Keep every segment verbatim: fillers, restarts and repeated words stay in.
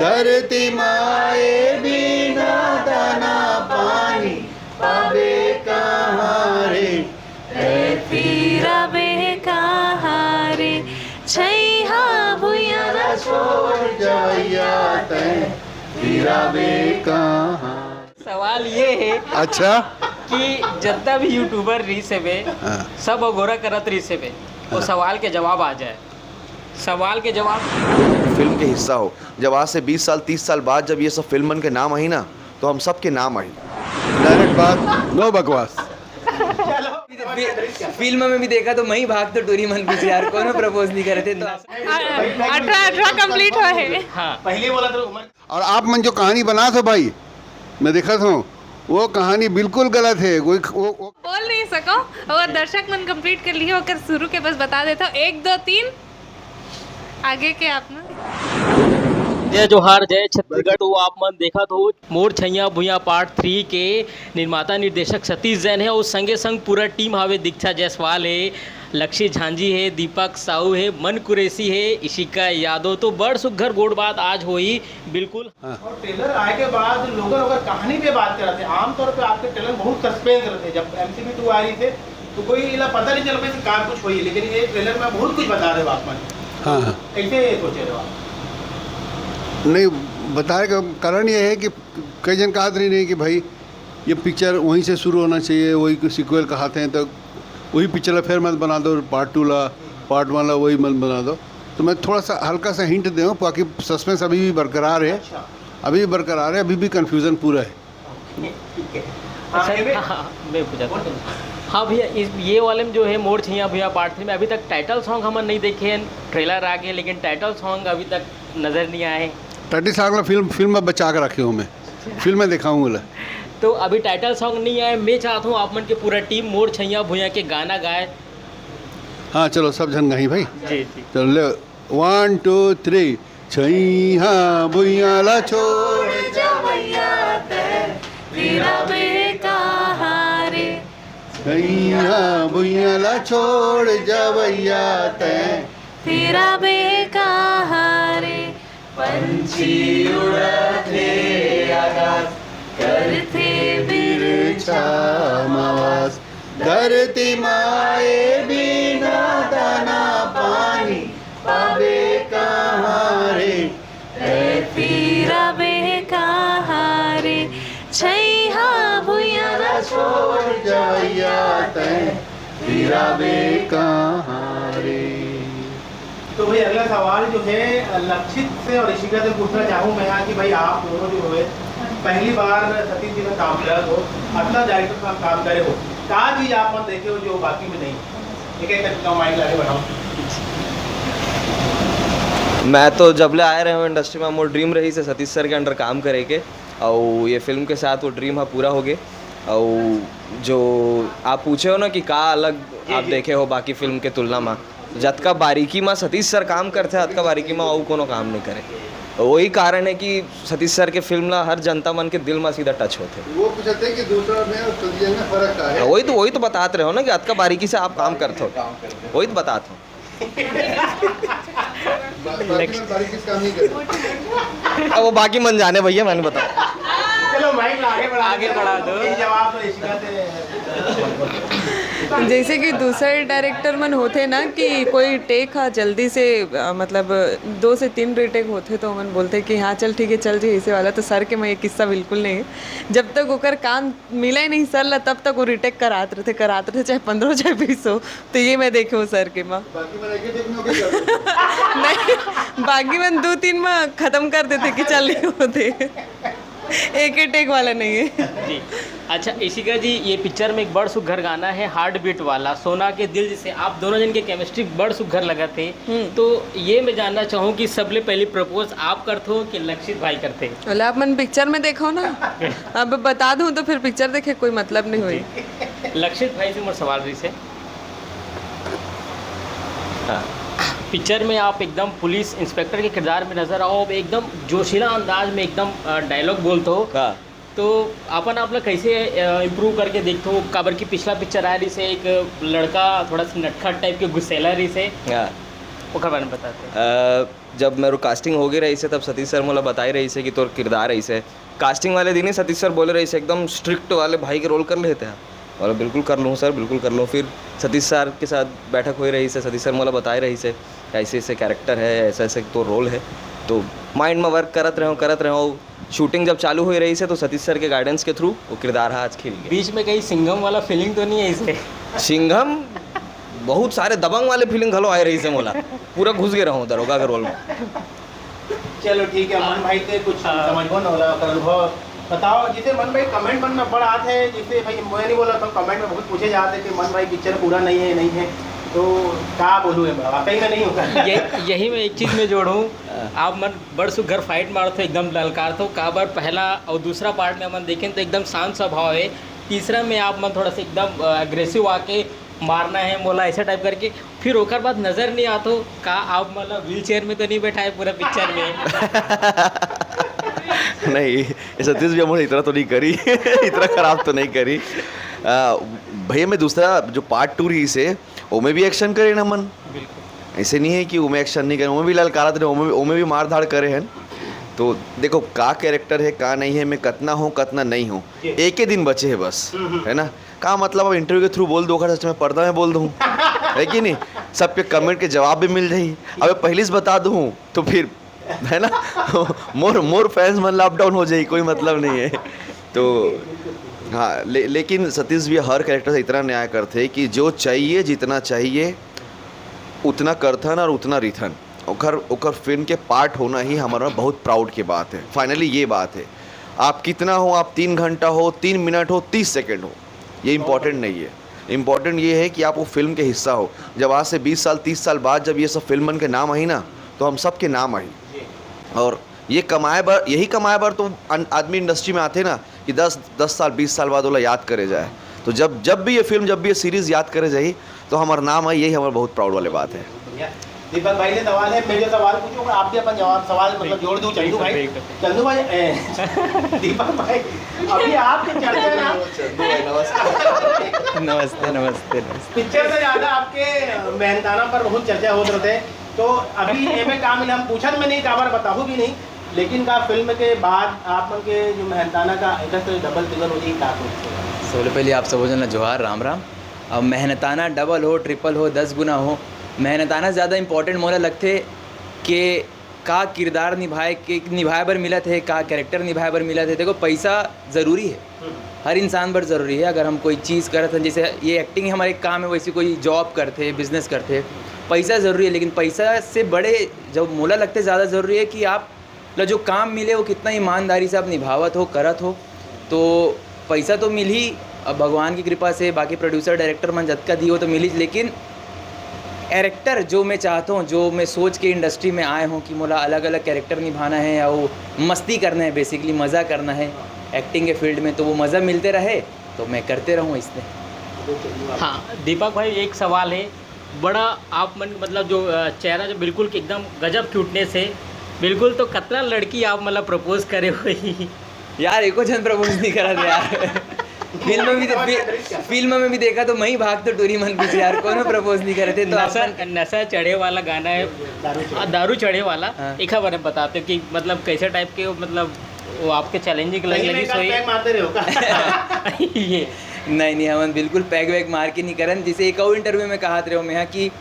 धरती माए बिना दाना पानी पाबे कहाँ रे? ए फिरबे कहाँ रे? छैहा भुइयां ला छोड़ जवैया तैं फिरबे कहाँ? सवाल ये है अच्छा। कि जितना भी यूट्यूबर रहिस हेबे, हाँ। सब अगोरा करत रहिस हेबे, वो सवाल के जवाब आ जाए। सवाल के जवाब। फिल्म के हिस्सा हो। जब आज से बीस साल, तीस साल बाद जब ये सब फिल्मन के नाम आही ना, तो हम सबके नाम आही। डायरेक्ट बात, नो बकवास। फि- फिल्म में भी देखा तो मैं ही भाग तो टूरी मन पीछे यार, कोनो प्रपोज नहीं करे थे तो अठारह अठारह कंप्लीट हुआ है। हाँ। पहले बोला था उम्र और आप मन जो कहानी बनात हो भाई, मैं देखत हूँ, वो कहानी बिल्कुल गलत है। कोई वो, वो बोल नहीं सको, अगर दर्शक मन कंप्लीट कर लिए, ओकर शुरू के बस बता देता हूँ, एक दो तीन, आगे के आप मन। जय जोहार, जय छत्तीसगढ़। तो आप मन देखत हो मोर छैया भुइयां पार्ट थ्री के निर्माता निर्देशक सतीश जैन है और संगे संग पूरा टीम हावे। दीक्षा जायसवाल है, लक्ष्य झांझी है, दीपक साहू है, मन कुरैशी है, इशिका यादव। तो बड़ सुघर गोठ बात आज होही बिल्कुल। और ट्रेलर आए के बाद लोगन अगर कहानी पे बात करते हैं, आमतौर पे आपके ट्रेलर बहुत सस्पेंस रहते हैं। जब एमसीबी टू आ रही थे तो कोई इला पता नहीं चल पाई कि का कुछ हुई, लेकिन ये ट्रेलर में बहुत कुछ बता रहे हो आप मन। हाँ, हाँ। कैसे ये सोचे रहे हो आप? नहीं, बताए का कारण ये है कि कई जन कहत रही नहीं कि भाई ये पिक्चर वहीं से शुरू होना चाहिए, वही को सीक्वल कहते हैं, तो वही पिक्चर ला फिर मत बना दो, पार्ट टू ला, पार्ट वन ला वही मत बना दो। तो मैं थोड़ा सा हल्का सा हिंट दे हूँ, बाकी सस्पेंस अभी भी बरकरार है, अभी भी बरकरार है, अभी भी कन्फ्यूजन पूरा है। ठीक है। हाँ, सर, ये भी- हाँ, हाँ, मैं पूछा था। हाँ भैया, इस ये वाले में जो है मोर छैया भुइयां पार्ट थ्री में अभी तक टाइटल सॉन्ग हमन नहीं देखे हैं। ट्रेलर आ गए लेकिन टाइटल सॉन्ग अभी तक नजर नहीं आए। टाइटल सॉन्ग ला फिल्म, फिल्म में बचा के रखे हूँ मैं, फिल्म में दिखाऊँ बोला। तो अभी टाइटल सॉन्ग नहीं आए। मैं चाहता हूँ आप मन के पूरा टीम मोर छैया भुइयां के गाना गाए। हाँ, चलो सब जन गाई भाई। जी जी। चलो ले, वन टू थ्री। छैहा भुइयां ला छोड़, जवैया तैं फिरबे कहाँ रे? छैहा भुइयां ला छोड़ जवैया तैं। फिरबे कहाँ रे? पंछी उड़त हे आकाश, करथे बिरछा मवास। धरती माए बिना दाना पानी पाबे कहाँ रे? तैं फिरबे कहाँ रे? छैहा भुइयां ला छोड़ जवैया तैं फिरबे कहाँ रे? तो भाई, अगला सवाल जो है, लक्षित से और इशिका से पूछना चाहूँ मैं यहाँ कि भाई, आप दोनों जो है, पहली बार सतीश जी का काम कर हो, अपना डायरेक्टर का काम करे हो, का चीज आप मन देखे हो जो बाकी में नहीं? एक एक करके माइक लाके बढ़ाओ। मैं तो जब ले आए रहे हूँ इंडस्ट्री में, मोर ड्रीम रहिस हे सतीश सर के अंडर काम करे के, और ये फिल्म के साथ वो ड्रीम हा पूरा हो गए। और जो आप पूछे हो ना कि का अलग आप देखे हो बाकी फिल्म के तुलना में, जतका बारीकी में सतीश सर काम करते हैं, अतका बारीकी में और कोनो काम नहीं करे। वही कारण है कि सतीश सर के फिल्म ला हर जनता मन के दिल में सीधा टच होते। वो पूछते हैं कि दूसरा में और सतीश में फर्क का है? वही तो, वही तो बतात रहे हो ना कि अतका बारीकी से आप काम करते हो, वही तो बतात हो। बाकी में बारीकी से काम नहीं करते। अब वो बाकी मन जाने भैया, मैंने बताओ। चलो, माइक ला आगे बढ़ा आगे बढ़ा दो। ये जवाब तो इशिका से। जैसे कि दूसर डायरेक्टर मन होथे ना कि कोई टेक हा जल्दी से, अ, मतलब दो से तीन रिटेक होथे तो मन बोलथे कि हाँ चल ठीक है, चल जी, ऐसे वाला। तो सर के में ये किस्सा बिल्कुल नहीं है। जब तक ओकर काम मिले नहीं सर ला, तब तक वो रिटेक करात रहिथे, करात रहिथे, चाहे पंद्रह हो चाहे बीस हो। तो ये मैं देखे हूँ सर के माँ। बाकी में एक ही टेक में ओके कर देते। नहीं, बाकी मन दो तीन में खत्म कर देथे कि चल नहीं होथे। एक ही टेक वाला नहीं है। जी। अच्छा इशिका जी, ये पिक्चर में एक बड़ सुघर गाना है हार्ट बीट वाला, सोना के दिल जैसे। आप दोनों जन के केमिस्ट्री बड़ सुघर लगत हे। तो ये मैं जानना चाहूँ कि सबले पहले प्रपोज आप करथो कि लक्षित भाई करथे? बोले आप मन पिक्चर में देखो ना। अब बता दूं तो फिर पिक्चर देखे कोई मतलब नहीं हुई। लक्षित भाई से मोर सवाल रहिस हे। हाँ। पिक्चर में आप एकदम पुलिस इंस्पेक्टर के किरदार में नजर आओ, एकदम जोशीला अंदाज में एकदम, अ, डायलॉग बोलथो। हाँ। तो अपन आप ला कैसे, अ, इम्प्रूव करके देखथो? काबर कि पिछला पिक्चर आय रहिस हे, एक लड़का थोड़ा सा नटखट टाइप के गुस्सैला रहिस हे। हाँ। ओकर बारे में बताते हैं। अ, जब मेरे कास्टिंग हो गई रहिस हे, तब सतीश सर मोला बताए रहिस हे कि तोर किरदार ऐसे है। कास्टिंग वाले दिन ही सतीश सर बोले रहिस हे, "एकदम स्ट्रिक्ट वाले भाई के रोल कर लेते हैं।" बोला, "बिल्कुल कर लूँ सर, बिल्कुल कर लूँ।" फिर सतीश सर के साथ बैठक होए रहिस हे, सतीश सर मोला बताए रहिस हे, "ऐसे ऐसे कैरेक्टर है, ऐसा ऐसे तो रोल है।" तो माइंड में वर्क करत रहे, करत रहे। शूटिंग जब चालू होए रहिस हे, तो सतीश सर के गाइडेंस के थ्रू वो किरदार हा आज खिल गया। बीच में कहीं सिंघम वाला फीलिंग तो नहीं है इसे? सिंघम, बहुत सारे दबंग वाले फीलिंग घलो आए रहिस हे मोला। पूरा घुस गए रहूँ दरोगा के रोल में। चलो ठीक है, मन भाई से कुछ हाँ। समझबो न होला, ओकर अनुभव बताओ। जैसे मन भाई कमेंट मन में बड़ा आत है, जैसे भाई मैं नहीं बोला था, कमेंट में बहुत पूछे जाते कि मन भाई पिक्चर पूरा नहीं है, नहीं है, तो का बोलूँ है, वाकई में नहीं होता। ये, यही मैं एक चीज़ में जोड़ूँ, आप मन बड़ सुघर फाइट मारत हो, एकदम ललकारत हो, काबर पहला और दूसरा पार्ट में मन देखें तो एकदम शांत स्वभाव है, तीसरा में आप मन थोड़ा सा एकदम एग्रेसिव आके मारना है मोला ऐसा टाइप करके, फिर ओकर बाद नजर नहीं आत हो का आप मतलब व्हील चेयर में तो नहीं बैठा है पूरा पिक्चर में? नहीं, ये सतीश भी हमने इतना तो नहीं करी। इतना खराब तो नहीं करी। आ, भैया, मैं दूसरा जो पार्ट टू रहिस हे, ओमे भी एक्शन करे ना मन। ऐसे नहीं है कि ओमे एक्शन नहीं करे, ओमे भी ललकारत रहे, ओमे ओमे भी मारधाड़ करे हैं। तो देखो, का कैरेक्टर है, का नहीं है, मैं कतना हूँ, कतना नहीं हूँ, एक ही दिन बचे है बस, है ना? का मतलब, अब इंटरव्यू के थ्रू बोल दो, अगर सच में पर्दा में बोल दूँ, है कि नहीं? सबके कमेंट के जवाब भी मिल जाही। अब पहले से बता दूँ तो फिर, है ना? मोर मोर फैंस मन लॉकडाउन हो जाही, कोई मतलब नहीं है। तो हाँ, ले, लेकिन सतीश भी हर कैरेक्टर से इतना न्याय करते कि जो चाहिए, जितना चाहिए, उतना करथन और उतना रिथन। ओकर ओकर फिल्म के पार्ट होना ही हमारा बहुत प्राउड की बात है। फाइनली ये बात है, आप कितना हो, आप तीन घंटा हो, तीन मिनट हो, तीस सेकंड हो, ये इम्पोर्टेंट नहीं है। इम्पोर्टेंट ये है कि आप वो फिल्म के हिस्सा हो। जब आज से बीस साल, तीस साल बाद जब ये सब फिल्म बन के नाम आई ना, तो हम सब के नाम आई। और ये कमाए बर, यही कमाए बर तो अन- आदमी इंडस्ट्री में आते ना, कि दस दस साल, बीस साल बाद ओला याद करे जाए। तो जब जब भी ये फिल्म, जब भी ये सीरीज याद करे जाही, तो हमारा नाम आई, यही हमारा बहुत प्राउड वाली बात है। दीपक भाई से सवाल है, मैं जो सवाल पूछूंगा, आप भी अपन जवाब, सवाल मतलब जोड़ दो। चंदू भाई, चंदू भाई, ए, दीपक भाई, अभी आपके चर्चा ना चंदू भाई, नमस्कार। नमस्ते, नमस्ते, नमस्ते। पिक्चर से ज्यादा आपके मेहनताना पर बहुत चर्चा होत रहते हैं। तो अभी एमे का मिला, हम पूछत में नहीं, काबर बताहू भी नहीं, लेकिन का फिल्म के बाद आप मन के जो मेहनताना का एकर से डबल तिगल हो जाही, का सोचते हो? सबले पहले आप सबो झन ला जोहार, राम राम। अब मेहनताना डबल हो, ट्रिपल हो, दस गुना हो, मेहनताना ज़्यादा इंपॉर्टेंट मोला लगथे कि का किरदार निभाए के, निभाए बर मिलत हे, का कैरेक्टर निभाए बर मिलत हे। देखो, पैसा ज़रूरी है, हर इंसान बर ज़रूरी है। अगर हम कोई चीज़ करत हन, जैसे ये एक्टिंग हमारे एक काम है, वैसे कोई जॉब करथे, बिजनेस करथे, पैसा ज़रूरी है, लेकिन पैसा से बड़े जो मोला लगथे ज़्यादा ज़रूरी है कि आप ल जो काम मिले, वो कितना ईमानदारी से आप निभावत हो, करत हो। तो पैसा तो मिलही, अब भगवान की कृपा से, बाकी प्रोड्यूसर, डायरेक्टर मन जतका दिही, वो तो मिलही, लेकिन कैरेक्टर जो मैं चाहता हूँ, जो मैं सोच के इंडस्ट्री में आए हूँ कि मोला अलग अलग कैरेक्टर निभाना है या वो मस्ती करना है, बेसिकली मज़ा करना है एक्टिंग के फील्ड में, तो वो मज़ा मिलते रहे तो मैं करते रहूँ इसमें। हाँ दीपक भाई, एक सवाल है, बड़ा आप मन मतलब जो अ, चेहरा जो बिल्कुल कि एकदम गजब क्यूटनेस है बिल्कुल, तो कतना लड़की आप मतलब प्रपोज करे होही? यार, एको झन प्रपोज नहीं करत यार। फिल्म में भी दे, फि-, फिल्म में भी देखा तो मैं ही भाग तो टूरी मन पीछे यार, कोनो प्रपोज नहीं करत हे। तो नशा अपन नशा चढ़े वाला गाना है, आ, दारू चढ़े वाला। हाँ। एक बार बताते हो कि मतलब कैसे टाइप के हो, मतलब वो आपके चैलेंजिंग लग सही में लगी एक आध सोई पैग मारते रहे हो का? ये नहीं नहीं, हमन बिल्कुल पैग वैग मार के नहीं करन। जैसे एक और इंटरव्यू में कहत रहे हो मैं कि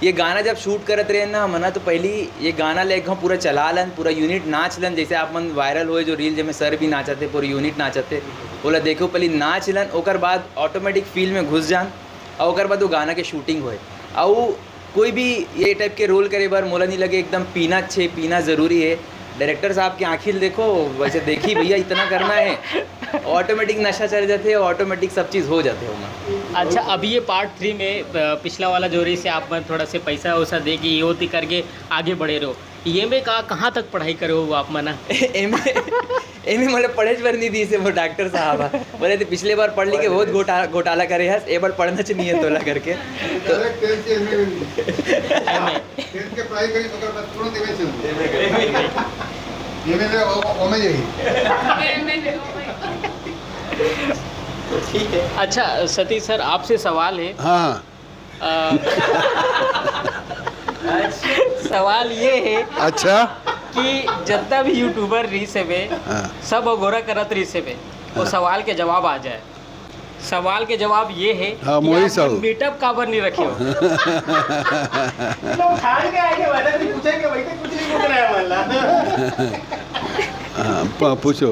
ये गाना जब शूट करत रहे ना हमन ना, तो पहली ये गाना ले एक पूरा चला लन, पूरा यूनिट नाच लन। जैसे आप मन वायरल होए जो रील, जेमे सर भी नाचत हे, पूरा यूनिट नाचत हे, ओला देखो, पहली नाच लन, ओकर बाद ऑटोमेटिक फील्ड में घुस जान, और ओकर बाद वो गाना के शूटिंग होए। और कोई भी ये टाइप के रोल करे बर मोला नहीं लगे एकदम पीना अच्छे, पीना ज़रूरी है। डायरेक्टर साहब की आँखी ल देखो, वैसे देखी भैया, इतना करना है, ऑटोमेटिक नशा चढ़ जाते हैं, ऑटोमेटिक सब चीज़ हो जाते हैं। अच्छा, अभी ये पार्ट थ्री में अ, पिछला वाला जो रही से आप मन थोड़ा से पैसा वैसा दे के ये होती करके आगे बढ़े रहो, ये में का कहाँ तक पढ़ाई करे हो आप मना? एमे एमे मोला पढ़े बर नहीं दी से वो डॉक्टर साहब ह। बोले थे पिछले बार पढ़ ली के बहुत घोटा-, घोटाला करे हस, ए बार पढ़ना चाहिए तोला करके। तो डायरेक्ट टेंथ के एमए में नहीं। एमए। टेंथ के पढ़ाई करी तो ओकर बाद तुरंत एमए चल दिए। एमए में ओ- ओमे यही। अच्छा सतीश सर, आपसे सवाल है। हाँ। अ, सवाल ये है अच्छा। कि जितना भी यूट्यूबर रहिस हवे, हाँ। सब अगोरा करत रहिस हवे, वो हाँ। सवाल के जवाब आ जाए। सवाल के जवाब ये है हाँ, कि मोहित आप साहू। मीटअप काबर नहीं रखे हो? लोग ठान के आए थे, वैसे भी पूछे कि वैसे कुछ नहीं पूछ रहे हैं, मतलब। हाँ, प- पूछो।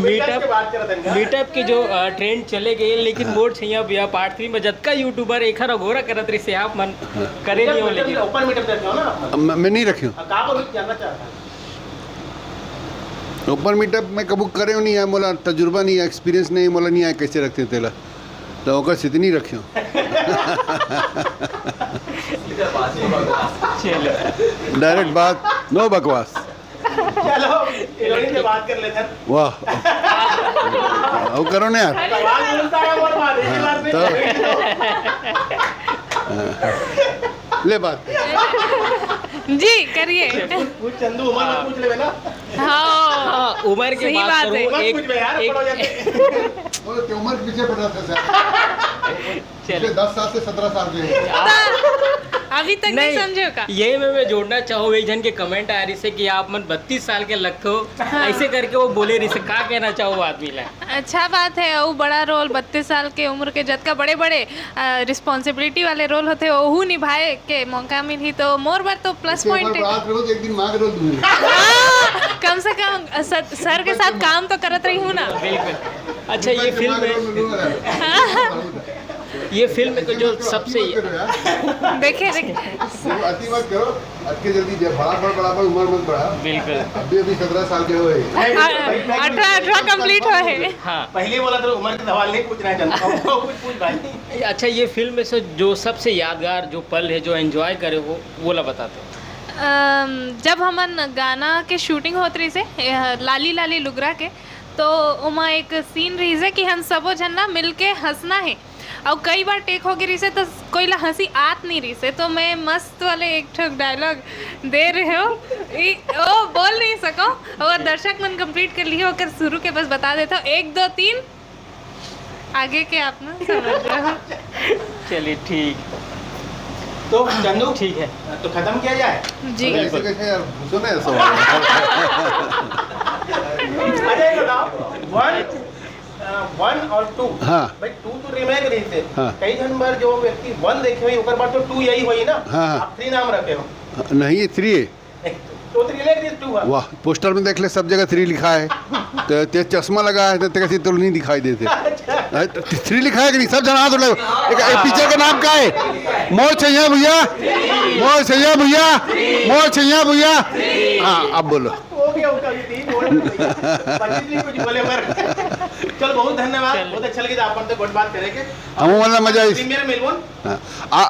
मीटअप के बात करत हन का? मीटअप के जो ट्रेंड चले गए, लेकिन मोर छैया भुइयां पार्ट थ्री में जतका यूट्यूबर एखर अगोरा करत रहिस हे, आप मन करे नहीं हो, लेकिन ओपन मीटअप देते हो ना आप? मैं, मैं नहीं रखे हूँ। अब का बोलू, जानना चाहता हूँ। ओपन मीटअप में कबू करे नहीं है, मोला तजुर्बा नहीं है, एक्सपीरियंस नहीं, मोला नहीं आए कैसे रखते तेला, तो ओकर सेती नहीं रखे हूँ। चलिए। डायरेक्ट बात, नो बकवास। चलो, हीरोइन से बात कर लेते हैं। वाह, वो करो ना यार। सवाल पूछता है, और बात, इसके बाद में तो ले बात। जी, करिए। कुछ चंदू उमर मत पूछ लेवे ना। हाँ। हाँ, उमर की सही बात बात करूँ, है। उमर एक, पूछ ले यार, एक, बड़ा हो जाते। बोलो, क्यों उमर पीछे पड़ा था सर? चलिए। पिछले दस साल से सत्रह साल के हैं। अभी तक नहीं समझे हो का? यही में मैं जोड़ना चाहूँ, एक जन के कमेंट आ रहिस हे कि आप मन बत्तीस साल के लगते हो, ऐसे करके वो बोले रहिस हे। का कहना चाहूँ आदमी ला? अच्छा बात है, वो बड़ा रोल, बत्तीस साल के उम्र के जतका बड़े बड़े रिस्पॉन्सिबिलिटी वाले रोल होते, ओहू निभाए के मौका मिलही तो मोर बर तो प्लस पॉइंट है। रात रोज एक दिन माँ के रोज दूंगा। हाँ, कम से कम अ, सर, सर के साथ काम तो करत रही हूँ ना। बिल्कुल। अच्छा, ये फिल्म माँ के रोज में, दूंगा। ये फिल्म में जो सबसे, अति मत करो यार। देखे देखे। अति मत करो। अति जल्दी जब बड़ा बड़ बड़ा बड़ उम्र मत बढ़ा। बिल्कुल। अभी अभी सत्रह साल के हो। अठारह अठारह कंप्लीट हो है। हाँ। पहले बोला तो उमर का सवाल नहीं पूछना है, चंदू, कुछ पूछ भाई। अच्छा, ये फिल्म में से जो सबसे यादगार जो पल है, जो एंजॉय करे हो, वो ला बताते हो। अम, जब हमन गाना के शूटिंग होत रहिस हे, ए, लाली लाली लुगरा के, तो ओमा एक सीन रहिस हे कि हम सबो झन ना मिलके हंसना है। और कई बार टेक हो गए रहिस हे, तो कोई ला हंसी आत नहीं रहिस हे, तो मैं मस्त वाले एक ठो डायलॉग दे रहे हो, ई, ओ बोल नहीं सको। अगर दर्शक मन कंप्लीट कर लिए, ओकर शुरू के बस बता देता हूँ, एक दो तीन, आगे के आप ना समझ रहे हो। चलिए, ठीक। तो चंदू, ठीक है। तो खत्म किया जाए? जी। अरे, ऐसे कैसे यार? सुने सवाल। अच्छा, ये बताओ, वन, वन और टू। हाँ। भाई, टू तो रीमेक रहिस हे। हाँ। कई झन बर जो व्यक्ति वन देखे हुए, ओकर बाद तो टू यही हुई ना। हाँ, हाँ। आप थ्री नाम रखे हो। नहीं, ये थ्री है। तो थ्री रीमेक रहिस, टू है। वाह, पोस्टर में देख ले, सब जगह थ्री लिखा है। तो ते चश्मा लगा है, तो तेरे से तो नहीं दिखाई देते। अरे, तो थ्री लिखा है कि नहीं? सब जना हाथ उठा। एक, एक पिक्चर का नाम क्या है? मोर छैया भुइयां, मोर छैया भुइयां, मोर छैया भुइयां। हाँ, अब बोलो। हो गया उनका भी तीन, बोल रहे भैया। पच्चीस भी कुछ बोले पर। चलो, बहुत धन्यवाद, बहुत अच्छा लगे आप मन से गोठ बात करेंगे। हम वाला मजा इस प्रीमियर मिलवन। हाँ। आ,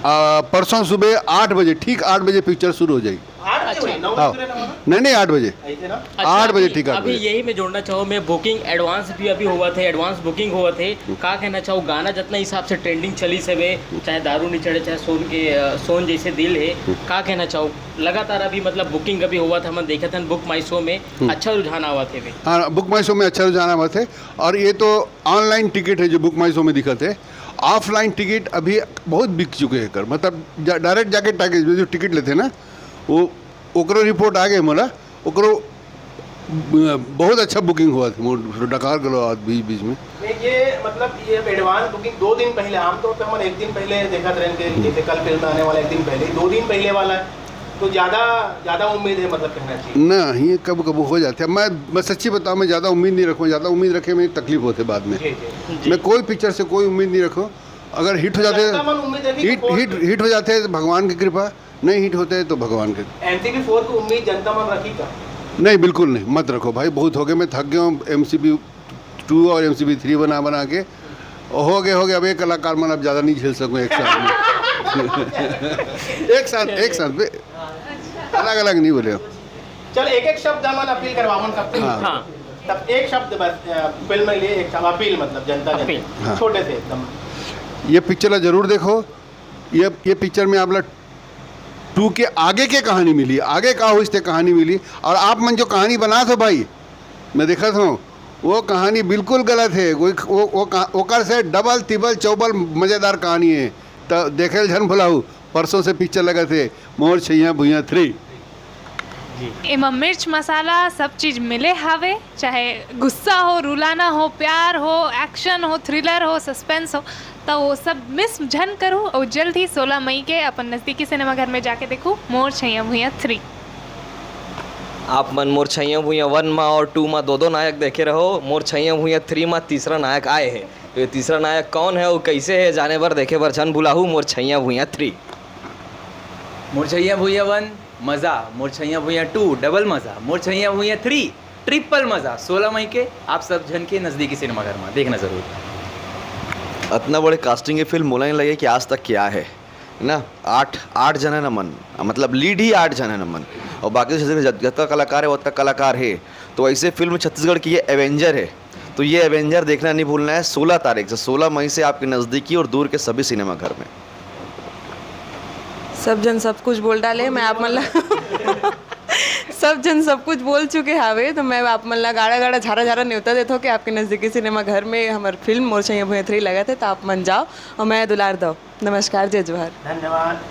आ, परसों सुबह आठ बजे, ठीक आठ बजे पिक्चर शुरू हो जाएगी। आठ बजे हुई, नौ हाँ। बजे ना होना? नहीं, नहीं, आठ बजे। ऐसे ना? अच्छा, आठ बजे अभी, ठीक, आठ अभी बजे। यही मैं जोड़ना चाहूँ, मैं बुकिंग एडवांस भी अभी हुआ थे, एडवांस बुकिंग हुआ थे। का कहना चाहूँ, गाना जितना हिसाब से ट्रेंडिंग चली से बे, चाहे दारू नहीं चढ़े, चाहे सोन के अ, सोन जैसे दिल है, का कहना चाहूँ, लगातार अभी मतलब बुकिंग अभी हुआ था, हम देखा था बुक माई शो में अच्छा रुझान आवा थे बे। हाँ, बुक माई शो में अच्छा रुझान आवा थे। और ये तो ऑनलाइन टिकट है जो बुक माई शो में दिखत है। ऑफलाइन टिकट अभी बहुत बिक चुके हैं कर, मतलब जा, डायरेक्ट जाके टॉकीज में जो टिकट लेते हैं ना, वो ओकरो रिपोर्ट आ गए मोला, ओकरो ब-, बहुत अच्छा बुकिंग हुआ था, मोर डकार गलो आज बीच बीच में। नहीं, ये मतलब ये एडवांस बुकिंग दो दिन पहले, आमतौर पे हम एक दिन पहले देखा ट्रेन के, जैसे कल फिल्म आने वाला एक दिन पहले, दो दिन पहले वाला है, तो ज्यादा ज्यादा उम्मीद है, मतलब कहना चाहिए। ना, ये कब कब हो जाते हैं। मैं मैं सच्ची बताऊँ, मैं ज़्यादा उम्मीद नहीं रखूँ, ज़्यादा उम्मीद रखे में तकलीफ होते बाद में। जी, जी। मैं कोई पिक्चर से कोई उम्मीद नहीं रखूँ। अगर हिट हो जाते जनता मन उम्मीद रखी हिट तो हिट हिट हो जाते हैं तो भगवान की कृपा, नहीं हिट होते तो भगवान के। एमसीबी फोर की उम्मीद जनता मन रखी का? नहीं, बिल्कुल नहीं, मत रखो भाई, बहुत हो गए, मैं थक गया हूँ एम सी बी टू और एम सी बी थ्री बना बना के। हो गए, हो गए, अब एक कलाकार मन अब ज़्यादा नहीं झेल सकूँ एक साथ में। एक साथ, एक साथ में, अलग अलग नहीं बोले। चल, एक एक शब्द हमन अपील करवावन सबसे। हाँ। हाँ। तब एक शब्द बस, अ, फिल्म के लिए एक शब्द अपील, मतलब जनता जनता अपील। हाँ। छोटे से एकदम। ये पिक्चर ला जरूर देखो। ये ये पिक्चर में आप ला टू के आगे के कहानी मिली, आगे का होइस ते कहानी मिली। और आप मन जो कहानी बनात हो भाई, मैं देखत हूँ, वो कहानी बिल्कुल गलत है। वो वो वो कहा- ओकर से डबल तिबल चौबल मज़ेदार कहानी है। तो देखे झन भुलाऊ, परसों से पिक्चर लगत हे मोर छैया भुइयां थ्री। एमा मिर्च मसाला सब चीज मिले हावे, चाहे गुस्सा हो, रुलाना हो, प्यार हो, एक्शन हो, थ्रिलर हो, सस्पेंस हो, त वो सब मिस झन करू और जल्द ही सोलह मई के अपन नजदीकी सिनेमा घर में जाके देखू मोर छैया भुइयां थ्री। आप मन मोर छैया भुइयां वन मा और टू मा दो दो नायक देखे रहो। मोर छैया भुइयां थ्री मा तीसरा नायक आए हे। तो ये तीसरा नायक कौन है, वो कैसे है, जाने बर देखे बर झन भुलाहू मोर छैया भुइयां थ्री। मोर छैया भुइयां वन मजा, मोर छैया भुइयां टू डबल मजा, मोर छैया भुइयां थ्री ट्रिपल मजा। सोलह मई के आप सब झन के नजदीकी सिनेमा घर में देखना जरूर। अतना बड़े कास्टिंग के फिल्म मोला नहीं लगे कि आज तक क्या है, है ना? आठ आठ जन है ना मन, मतलब लीड ही आठ जन है ना मन, और बाकी से जत- जतका कलाकार है, उतका कलाकार है। तो ऐसे फिल्म छत्तीसगढ़ की ये एवेंजर है, तो ये एवेंजर देखना नहीं भूलना है। सोलह तारीख से, सोलह मई से आपके नज़दीकी और दूर के सभी सिनेमा घर में। सब जन सब कुछ बोल डाले। मैं आप मन ला सब जन सब कुछ बोल चुके हावे, तो मैं आप मन ला गाड़ा गाड़ा झारा झारा न्योता देथो कि आपके नजदीकी सिनेमा घर में हमर फिल्म मोर छैया भुइयां थ्री लगत है, तो आप मन जाओ और मैं दुलार दो। नमस्कार, जय जोहार। धन्यवाद।